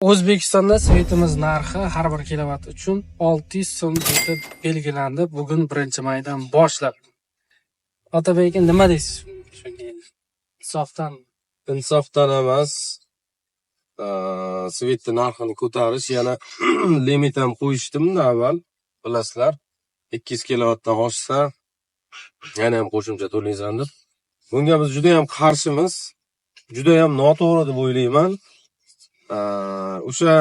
O'zbekistonda свет imiz narxi har bir kilovat uchun 600 so'm etib belgilandi bugun, 1-maydan boshlab. Otabek aka, nima deysiz shunga? Insofdan. Insofdan emas. Свет ni narxini ko'tarish, yana limit ham qo'yishdi bundan avval, bilasizlar. 200 kilovatdan oshsa, yana ham qo'shimcha to'laysan deb. Bunga biz juda ham qarshimiz. Juda ham noto'g'ri deb o'ylayman. O'sha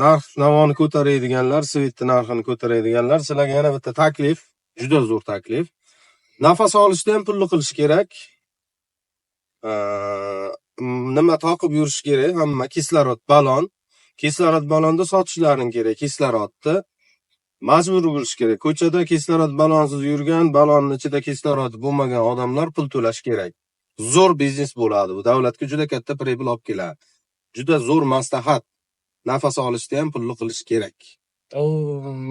narx navoni ko'taradiganlar, свет ni narxini ko'taradiganlar, sizlarga yana bitta taklif, juda zo'r taklif. Nafas olishda ham pulli qilish kerak. Nima toqib yurish kerak hamma, kislorod balon. Kislorod balonda sotishlaring kerak kislorodni. Majbur bo'lish kerak. Ko'chada kislorod balonsiz yurgan, balonni ichida kislorod bo'lmagan odamlar pul to'lash kerak. Zo'r biznes bo'ladi bu. Davlatga juda katta прибыль olib keladi. Juda zo'r maslahat. Nafas olishda ham pulli qilish kerak. U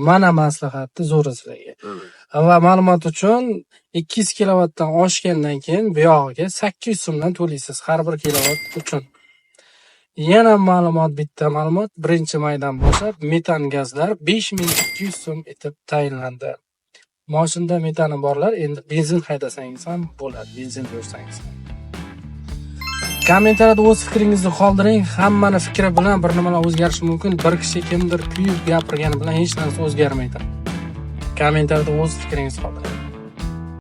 mana maslahatni zo'ri sizlarga. Va ma'lumot uchun, 200 kilovatdan oshgandan keyin buyog'iga 800 so'mdan to'laysiz har bir kilovat uchun. Yana ma'lumot, bitta ma'lumot: 1-maydan boshlab metan gazlar 5200 so'm etib tayinlandi. Moshinda metani borlar endi benzin haydasangiz ham bo'ladi, benzin yursangiz ham. Kommentariyada o'z fikringizni qoldiring. Hammani fikri bilan bir nimalar o'zgarishi mumkin. Bir kishi, kimdir kuyib gapirgani bilan hech narsa o'zgarmaydi. Kommentariyada o'z fikringizni qoldiring.